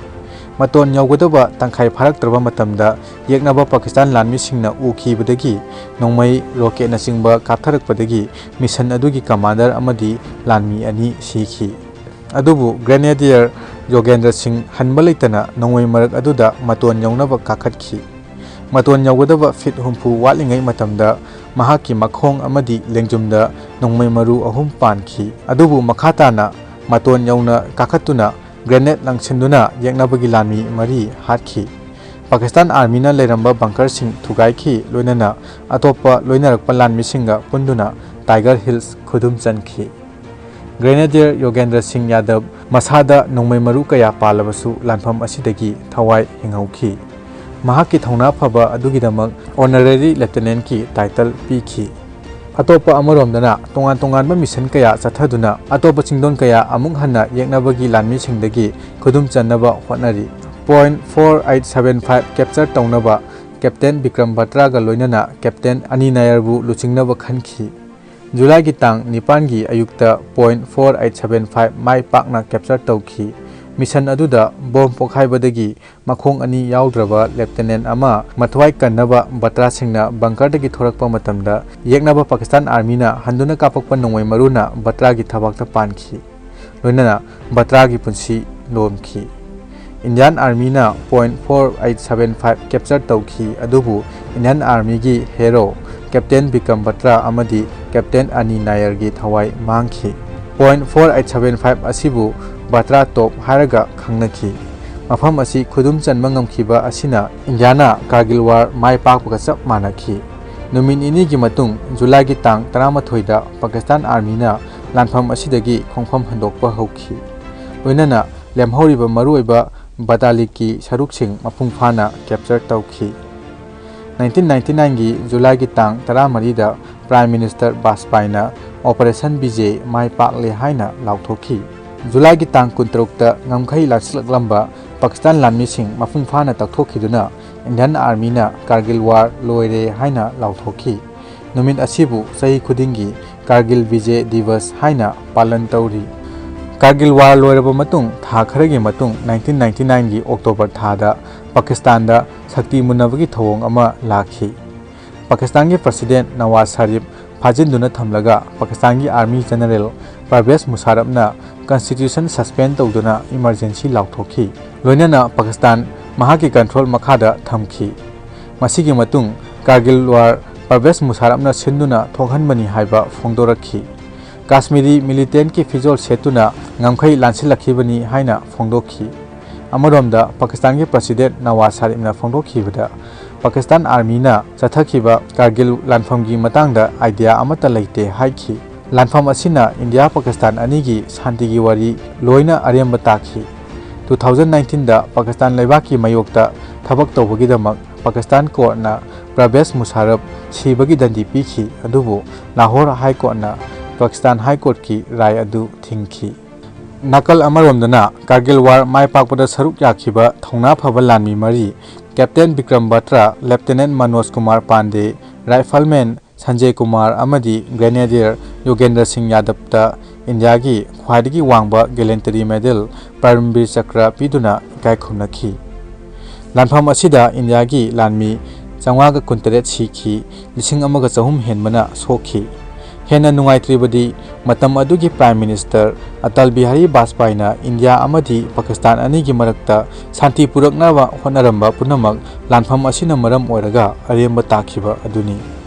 ꯃꯇꯣꯟ ꯌꯧꯒꯗꯕ ꯇꯪꯈꯥꯏ ꯐꯥꯔꯛꯇ꯭ꯔꯕ ꯃꯇꯝꯗ ꯌꯦꯛꯅꯕ ꯄꯥꯀꯤꯁꯇꯥꯟ ꯂꯥꯟꯃꯤꯁꯤꯡꯅ ꯎꯈꯤꯕꯗꯒꯤ ꯅꯣꯡꯃꯩ, rocketꯅꯆꯤꯡꯕ ꯀꯥꯞꯊꯔꯛꯄꯗꯒꯤ mission ꯑꯗꯨꯒꯤ commander ꯑꯃꯗꯤ ꯂꯥꯟꯃꯤ ꯑꯅꯤ ꯁꯤꯈꯤ꯫ ꯑꯗꯨꯕꯨ Grenadier ꯌꯣꯒꯦꯟꯗ꯭ꯔ ꯁꯤꯡ ꯍꯟꯕ ꯂꯩꯇꯅ ꯅꯣꯡꯃꯩ ꯃꯔꯛ ꯑꯗꯨꯗ ꯃꯇꯣꯟ ꯌꯧꯅꯕ ꯀꯥꯈꯠꯈꯤ꯫ ꯃꯇꯣꯟ ꯌꯧꯒꯗꯕ feet ꯍꯨꯝꯐꯨ ꯋꯥꯠꯂꯤꯉꯩ ꯃꯇꯝꯗ ꯃꯍꯥꯛꯀꯤ ꯃꯈꯣꯡ ꯑꯃꯗꯤ ꯂꯦꯡꯖꯨꯝꯗ ꯅꯣꯡꯃꯩ ꯃꯔꯨ ꯑꯍꯨꯝ ꯄꯥꯟꯈꯤ꯫ ꯑꯗꯨꯕꯨ ꯃꯈꯥ ꯇꯥꯅ ꯃꯇꯣꯟ ꯌꯧꯅ ꯀꯥꯈꯠꯇꯨꯅ grenade ꯂꯪꯁꯤꯟꯗꯨꯅ ꯌꯦꯛꯅꯕꯒꯤ ꯂꯥꯟꯃꯤ ꯃꯔꯤ ꯍꯥꯠꯈꯤ꯫ ꯄꯥꯀꯤꯁꯇꯥꯟ Armyꯅ ꯂꯩꯔꯝꯕ bunkerꯁꯤꯡ ꯊꯨꯒꯥꯏꯈꯤ, ꯂꯣꯏꯅꯅ ꯑꯇꯣꯞꯄ ꯂꯣꯏꯅꯔꯛꯄ ꯂꯥꯟꯃꯤꯁꯤꯡꯒ ꯄꯨꯟꯗꯨꯅ Tiger Hills ꯈꯨꯗꯨꯝ ꯆꯟꯈꯤ꯫ Grenadier Yogendra Singh Yadav ꯃꯁꯥꯗ ꯅꯣꯡꯃꯩ ꯃꯔꯨ ꯀꯌꯥ ꯄꯥꯜꯂꯕꯁꯨ ꯂꯥꯟꯐꯝ ꯑꯁꯤꯗꯒꯤ ꯊꯋꯥꯏ ꯍꯤꯡꯍꯧꯈꯤ꯫ ꯃꯍꯥꯛꯀꯤ ꯊꯧꯅꯥ ꯐꯕ ꯑꯗꯨꯒꯤꯗꯃꯛ Honorary Lieutenantꯀꯤ title ꯄꯤꯈꯤ꯫ ꯑꯇꯣꯞꯄ ꯑꯃꯔꯣꯝꯗꯅ ꯇꯣꯉꯥꯟ ꯇꯣꯉꯥꯟꯕ mission ꯀꯌꯥ ꯆꯠꯊꯗꯨꯅ ꯑꯇꯣꯞꯄ ꯆꯤꯡꯗꯣꯟ ꯀꯌꯥ ꯑꯃꯨꯛ ꯍꯟꯅ ꯌꯦꯛꯅꯕꯒꯤ ꯂꯥꯟꯃꯤꯁꯤꯡꯗꯒꯤ ꯈꯨꯗꯨꯝ ꯆꯟꯅꯕ ꯍꯣꯠꯅꯔꯤ꯫ Point four eight seven five capture ꯇꯧꯅꯕ Captain ꯕꯤꯀ꯭ꯔꯝ ꯕꯇ꯭ꯔꯥꯒ ꯂꯣꯏꯅꯅ Captain ꯑꯅꯤ ꯅꯥꯌꯔꯕꯨ ꯂꯨꯆꯤꯡꯅꯕ ꯈꯟꯈꯤ꯫ ꯖꯨꯂꯥꯏꯒꯤ ꯇꯥꯡ ꯅꯤꯄꯥꯟꯒꯤ ꯑꯌꯨꯛꯇ point four eight seven five ꯃꯥꯏ ꯄꯥꯛꯅ capture ꯇꯧꯈꯤ꯫ Mission ꯑꯗꯨꯗ bomb ꯄꯣꯈꯥꯏꯕꯗꯒꯤ ꯃꯈꯣꯡ ꯑꯅꯤ ꯌꯥꯎꯗ꯭ꯔꯕ Lieutenant ꯑꯃ ꯃꯊ꯭ꯋꯥꯏ ꯀꯟꯅꯕ ꯕꯇ꯭ꯔꯥꯁꯤꯡꯅ bunkerꯗꯒꯤ ꯊꯣꯔꯛꯄ ꯃꯇꯝꯗ ꯌꯦꯛꯅꯕ Pakistan Armyꯅ ꯍꯟꯗꯨꯅ ꯀꯥꯞꯄꯛꯄ ꯅꯣꯡꯃꯩ ꯃꯔꯨꯅ ꯕꯇ꯭ꯔꯥꯒꯤ ꯊꯕꯥꯛꯇ ꯄꯥꯟꯈꯤ꯫ ꯂꯣꯏꯅꯅ ꯕꯇ꯭ꯔꯥꯒꯤ ꯄꯨꯟꯁꯤ ꯂꯣꯝꯈꯤ꯫ Indian Armyꯅ point four eight seven five capture ꯇꯧꯈꯤ, ꯑꯗꯨꯕꯨ Indian Armyꯒꯤ hero Captain ꯕꯤꯀ꯭ꯔꯝ ꯕꯇ꯭ꯔꯥ ꯑꯃꯗꯤ Captain ꯑꯅꯤ ꯅꯥꯌꯔꯒꯤ ꯊꯋꯥꯏ ꯃꯥꯡꯈꯤ꯫ Point four eight seven five ꯑꯁꯤꯕꯨ ꯕꯇ꯭ꯔꯥ ꯇꯣꯞ ꯍꯥꯏꯔꯒ ꯈꯪꯅꯈꯤ꯫ ꯃꯐꯝ ꯑꯁꯤ ꯈꯨꯗꯨꯝ ꯆꯟꯕ ꯉꯝꯈꯤꯕ ꯑꯁꯤꯅ ꯏꯟꯗꯤꯌꯥꯅ ꯀꯥꯔꯒꯤꯜ ꯋꯥꯔ ꯃꯥꯏ ꯄꯥꯛꯄꯒ ꯆꯞ ꯃꯥꯟꯅꯈꯤ꯫ ꯅꯨꯃꯤꯠ ꯅꯤꯅꯤꯒꯤ ꯃꯇꯨꯡ, ꯖꯨꯂꯥꯏꯒꯤ ꯇꯥꯡ ꯇꯔꯥꯃꯥꯊꯣꯏꯗ Pakistan Armyꯅ ꯂꯥꯟꯐꯝ ꯑꯁꯤꯗꯒꯤ ꯈꯣꯡꯐꯝ ꯍꯟꯗꯣꯛꯄ ꯍꯧꯈꯤ꯫ ꯂꯣꯏꯅꯅ ꯂꯦꯝꯍꯧꯔꯤꯕ ꯃꯔꯨꯑꯣꯏꯕ ꯕꯇꯥꯂꯤꯛꯀꯤ ꯁꯔꯨꯛꯁꯤꯡ ꯃꯄꯨꯡ ꯐꯥꯅ capture ꯇꯧꯈꯤ꯫ Nineteen ninety nineꯒꯤ ꯖꯨꯂꯥꯏꯒꯤ ꯇꯥꯡ ꯇꯔꯥꯃꯔꯤꯗ Prime Minister ꯕꯥꯖꯄꯥꯏꯅ Operation ꯕꯤꯖꯦ ꯃꯥꯏ ꯄꯥꯛꯂꯦ ꯍꯥꯏꯅ ꯂꯥꯎꯊꯣꯛꯈꯤ꯫ ꯖꯨꯂꯥꯏꯒꯤ ꯇꯥꯡ ꯀꯨꯟꯇꯔꯨꯛꯇ ꯉꯝꯈꯩ ꯂꯥꯟꯁꯤꯜꯂꯛꯂꯝꯕ Pakistan ꯂꯥꯟꯃꯤꯁꯤꯡ ꯃꯄꯨꯡ ꯐꯥꯅ ꯇꯛꯊꯣꯛꯈꯤꯗꯨꯅ Indian Armyꯅ ꯀꯥꯔꯒꯤꯜ ꯋꯥꯔ ꯂꯣꯏꯔꯦ ꯍꯥꯏꯅ ꯂꯥꯎꯊꯣꯛꯈꯤ꯫ ꯅꯨꯃꯤꯠ ꯑꯁꯤꯕꯨ ꯆꯍꯤ ꯈꯨꯗꯤꯡꯒꯤ ꯀꯥꯔꯒꯤꯜ ꯕꯤꯖꯦ ꯗꯤꯕꯁ ꯍꯥꯏꯅ ꯄꯥꯂꯟ ꯇꯧꯔꯤ꯫ ꯀꯥꯔꯒꯤꯜ ꯋꯥꯔ ꯂꯣꯏꯔꯕ ꯃꯇꯨꯡ ꯊꯥ ꯈꯔꯒꯤ ꯃꯇꯨꯡ nineteen ninety nineꯒꯤ October ꯊꯥꯗ ꯄꯥꯀꯤꯁꯇꯥꯟꯗ ꯁꯛꯇꯤ ꯃꯨꯟꯅꯕꯒꯤ ꯊꯧꯑꯣꯡ ꯑꯃ ꯂꯥꯛꯈꯤ꯫ ꯄꯥꯀꯤꯁꯇꯥꯟꯒꯤ President ꯅꯋꯥꯖ ꯁꯔꯤꯐ ꯐꯥꯖꯤꯟꯗꯨꯅ ꯊꯝꯂꯒ ꯄꯥꯀꯤꯁꯇꯥꯟꯒꯤ Army General ꯄꯔꯚꯦꯖ ꯃꯨꯁꯥꯔꯐꯅ Constitution suspend ꯇꯧꯗꯨꯅ emergency ꯂꯥꯎꯊꯣꯛꯈꯤ꯫ ꯂꯣꯏꯅꯅ ꯄꯥꯀꯤꯁꯇꯥꯟ ꯃꯍꯥꯛꯀꯤ control ꯃꯈꯥꯗ ꯊꯝꯈꯤ꯫ ꯃꯁꯤꯒꯤ ꯃꯇꯨꯡ ꯀꯥꯔꯒꯤꯜ ꯋꯥꯔ ꯄꯔꯚꯦꯖ ꯃꯨꯁꯥꯔꯐꯅ ꯁꯤꯟꯗꯨꯅ ꯊꯣꯛꯍꯟꯕꯅꯤ ꯍꯥꯏꯕ ꯐꯣꯡꯗꯣꯔꯛꯈꯤ꯫ ꯀꯥꯁꯃꯤꯔꯤ militantꯀꯤ ꯐꯤꯖꯣꯜ ꯁꯦꯠꯇꯨꯅ ꯉꯝꯈꯩ ꯂꯥꯟꯁꯤꯜꯂꯛꯈꯤꯕꯅꯤ ꯍꯥꯏꯅ ꯐꯣꯡꯗꯣꯛꯈꯤ꯫ ꯑꯃꯔꯣꯝꯗ ꯄꯥꯀꯤꯁꯇꯥꯟꯒꯤ President ꯅꯋꯥꯖ ꯁꯔꯤꯐꯅ ꯐꯣꯡꯗꯣꯛꯈꯤꯕꯗ, ꯄꯥꯀꯤꯁꯇꯥꯟ Armyꯅ ꯆꯠꯊꯈꯤꯕ ꯀꯥꯔꯒꯤꯜ ꯂꯥꯟꯐꯝꯒꯤ ꯃꯇꯥꯡꯗ idea ꯑꯃꯠꯇ ꯂꯩꯇꯦ ꯍꯥꯏꯈꯤ꯫ ꯂꯥꯟꯐꯝ ꯑꯁꯤꯅ ꯏꯟꯗꯤꯌꯥ ꯄꯥꯀꯤꯁꯇꯥꯟ ꯑꯅꯤꯒꯤ ꯁꯥꯟꯇꯤꯒꯤ ꯋꯥꯔꯤ ꯂꯣꯏꯅ ꯑꯔꯦꯝꯕ ꯇꯥꯈꯤ꯫ Two thousand nineteenꯗ ꯄꯥꯀꯤꯁꯇꯥꯟ ꯂꯩꯕꯥꯛꯀꯤ ꯃꯥꯌꯣꯛꯇ ꯊꯕꯛ ꯇꯧꯕꯒꯤꯗꯃꯛ ꯄꯥꯀꯤꯁꯇꯥꯟ ꯀꯣꯔꯠꯅ ꯄ꯭ꯔꯚꯦꯁ ꯃꯨꯁꯥꯔꯐ ꯁꯤꯕꯒꯤ ꯗꯟꯗꯤ ꯄꯤꯈꯤ, ꯑꯗꯨꯕꯨ ꯂꯥꯍꯣꯔ ꯍꯥꯏ ꯀꯣꯔꯠꯅ ꯄꯥꯀꯤꯁꯇꯥꯟ ꯍꯥꯏ ꯀꯣꯔꯠꯀꯤ ꯔꯥꯏ ꯑꯗꯨ ꯊꯤꯡꯈꯤ꯫ ꯅꯥꯀꯜ ꯑꯃꯔꯣꯝꯗꯅ ꯀꯥꯔꯒꯤꯜ ꯋꯥꯔ ꯃꯥꯏ ꯄꯥꯛꯄꯗ ꯁꯔꯨꯛ ꯌꯥꯈꯤꯕ ꯊꯧꯅꯥ ꯐꯕ ꯂꯥꯟꯃꯤ ꯃꯔꯤ, ꯀꯦꯞꯇꯦꯟ ꯕꯤꯀ꯭ꯔꯝ ꯕꯇ꯭ꯔꯥ, ꯂꯦꯞꯇꯤꯅꯦꯟ ꯃꯅꯣꯖ ꯀꯨꯃꯥꯔ ꯄꯥꯟꯗꯦ, ꯔꯥꯏꯐꯜꯃꯦꯟ ꯁꯟꯖꯦ ꯀꯨꯃꯥꯔ ꯑꯃꯗꯤ ꯒ꯭ꯔꯦꯅꯦꯗꯤꯌꯔ ꯌꯣꯒꯦꯟꯗ꯭ꯔ ꯁꯤꯡ ꯌꯥꯗꯕꯇ ꯏꯟꯗꯤꯌꯥꯒꯤ ꯈ꯭ꯋꯥꯏꯗꯒꯤ ꯋꯥꯡꯕ ꯒꯦꯂꯦꯟꯇꯔꯤ ꯃꯦꯗꯜ ꯄꯔꯝꯕꯤꯔ ꯆꯀ꯭ꯔ ꯄꯤꯗꯨꯅ ꯏꯀꯥꯏ ꯈꯨꯝꯅꯈꯤ꯫ ꯂꯥꯟꯐꯝ ꯑꯁꯤꯗ ꯏꯟꯗꯤꯌꯥꯒꯤ ꯂꯥꯟꯃꯤ ꯆꯥꯝꯃꯉꯥꯒ ꯀꯨꯟꯇꯔꯦꯠ ꯁꯤꯈꯤ, ꯂꯤꯁꯤꯡ ꯑꯃꯒ ꯆꯍꯨꯝ ꯍꯦꯟꯕꯅ ꯁꯣꯛꯈꯤ꯫ ꯍꯦꯟꯅ ꯅꯨꯡꯉꯥꯏꯇ꯭ꯔꯤꯕꯗꯤ, ꯃꯇꯝ ꯑꯗꯨꯒꯤ ꯄ꯭ꯔꯥꯏꯝ ꯃꯤꯅꯤꯁꯇꯔ ꯑꯇꯜ ꯕꯤꯍꯥꯔꯤ ꯕꯥꯖꯄꯥꯏꯅ ꯏꯟꯗꯤꯌꯥ ꯑꯃꯗꯤ ꯄꯥꯀꯤꯁꯇꯥꯟ ꯑꯅꯤꯒꯤ ꯃꯔꯛꯇ ꯁꯥꯟꯇꯤ ꯄꯨꯔꯛꯅꯕ ꯍꯣꯠꯅꯔꯝꯕ ꯄꯨꯝꯅꯃꯛ ꯂꯥꯟꯐꯝ ꯑꯁꯤꯅ ꯃꯔꯝ ꯑꯣꯏꯔꯒ ꯑꯔꯦꯝꯕ ꯇꯥꯈꯤꯕ ꯑꯗꯨꯅꯤ꯫